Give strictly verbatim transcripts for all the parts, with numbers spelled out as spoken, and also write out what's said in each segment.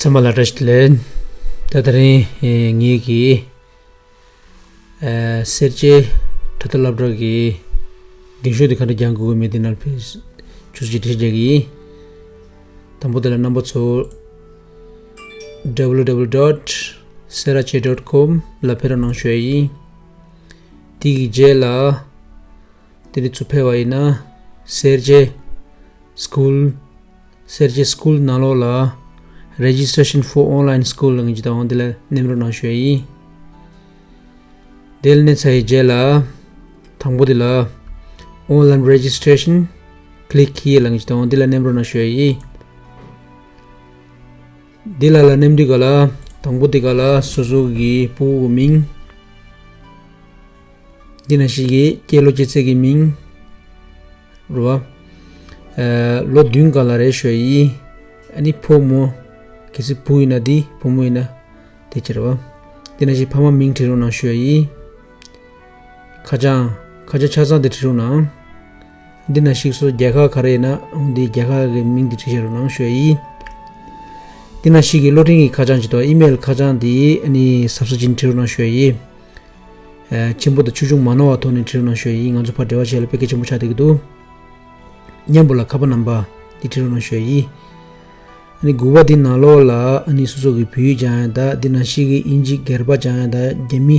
ཚང་མ་ལ་བཀྲ་ཤིས་བདེ་ལེགས། ད་དེ་རིང་ངེད་ཀྱིས་སེར་བྱེས་ཁྲ་ཐག་སློབ་གྲྭ་གི་གདན་ཤོག་དེ་ག་འདྲ་རྒྱག་དགོས་མིན་དེ་ནང་ཕྱོགས་ཅིག་འགྲེལ་བཤད་རྒྱག་གི་ཡིན། དང་པོ་དེ་ལ་རྣམ་པ་ཚོ་www dot serache dot com ལ་ཕེབས་རོགས་གནང་ཞུ་ཡ་ཡིན། དེ་གི་རྗེས་ལ་དེ་ནས་ཚུར་ཕེབས་པ་ཡིན་ན། སེར་བྱེས་སི་ཀུལ། སེར་བྱེས་སི་ཀུལ་ནང་ལོགས་ལ་Registration for Online School ལབ་མཁན་ཅིག་འདུག་འོ་འདི་ལ་མནན་རོགས་གནང་ཞུ་ཡ་ཡིན། དེ་ལ་མནན་ཚར་བའི་རྗེས་ལ། དང་པོ་དེ་ལ་Online Registration, click here ལབ་མཁན་ཅིག་འདུག་འོ་འདི་ལ་མནན་རོགས་གནང་ཞུ་ཡ་ཡིན། འདི་ལ་ལ་མནན་དུས་ག་ལ། དང་པོ་དེ་ག་ལ་སོ་སོ་གི་ཕྲུ་གུ་གི་མིང་། འདི་ནང་བཞིན་གྱི་སྐྱེས་ལོ་སྐྱེས་ཚེས་ཀྱི་མིང་། རེད་བ། ཨ། ལོ་བདུན་སྒང་ལ་རེད་ཞུ་ཡ་ཡིན། ཨ་ནི་ཕོ་མོ། གལ་སྲིད་བུ་ཡིན་ན་འདི། བུ་མོ་ཡིན་ན་དེ་བྱས་རེད་བ། འདི་ནང་བཞིན་ཕ་མ་མིང་བྲིས་རོགས་གནང་ཞུ་ཡ་ཡིན། ཁ་བྱང་། ཁ་བྱང་ཆ་ཚང་དེ་བྲིས་རོགས་གནང་། འདི་ནང་བཞིན་སོ་སོ་རྒྱལ་ཁབ་ག་རེ་ཡིན་ན་འདི་རྒྱལ་ཁབ་ཀྱི་མིང་དེ་བྲིས་བཞག་རོགས་གནང་ཞུ་ཡ་ཡིན། འདི་ནང་བཞིན་གྱི་སློབ་འབྲིང་གི་ཁ་བྱང་ཅིག་འདུག་ཨི་མེལ་ཁ་བྱང་དེ་ཨ་ནི་གཟབ་གཟབ་བྱས་ནས་བྲིས་རོགས་གནང་ཞུ་ཡ་ཡིན། ཨ། ཆེན་པོ་དང་ཆུང་ཆུང་མ་ནོར་བ་ཐོག་ནས་བྲིས་རོགས་གནང་ཞུ་ཡ་ཡིན། ང་ཚོ་ཕར་འབྲེལ་བ་བྱས་ལ་དཔེ་གལ་ཆེན་པོ་ཆགས་བསྡད་ཀྱི་འདུག་མཉམ་པོ་ལ་ཁ་པར་ནམ་བར་འདི་བྲིས་རོགས་གནང་ཞུ་ཡ་ཡིན། ཨ་ནི་དགུ་པ་འདི་ནང་ལོགས་ལ་ཨ་ནི་སོ་སོ་གི་བོད་ཡིག་སྦྱང་ཡ་དང་འདི་ནང་བཞིན་གྱི་དབྱིན་ཇི་སྒེར་པ་སྦྱང་ཡ་དང་རྒྱ་མི་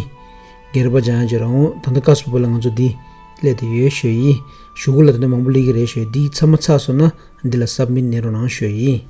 སྒེར་པ་སྦྱང་ཡ་བྱེད་རོགས། ད་ལྟ་སྐབས་སུ་བབས་ལ་ང་ཚོ་འདི་སླེབས་བསྡད་ཡོད་ཞུ་ཡ་ཡིན། གཞུག་གུ་ལ་ད་ལྟ་མང་པོ་སླེབས་ཀྱི་རེད་ཞུ་ཡ། འདི་ཚང་མ་ཚར་སོང་ན་འདི་ལ་སབ་མིཊ་མནན་རོགས་གནང་ཞུ་ཡ་ཡིན།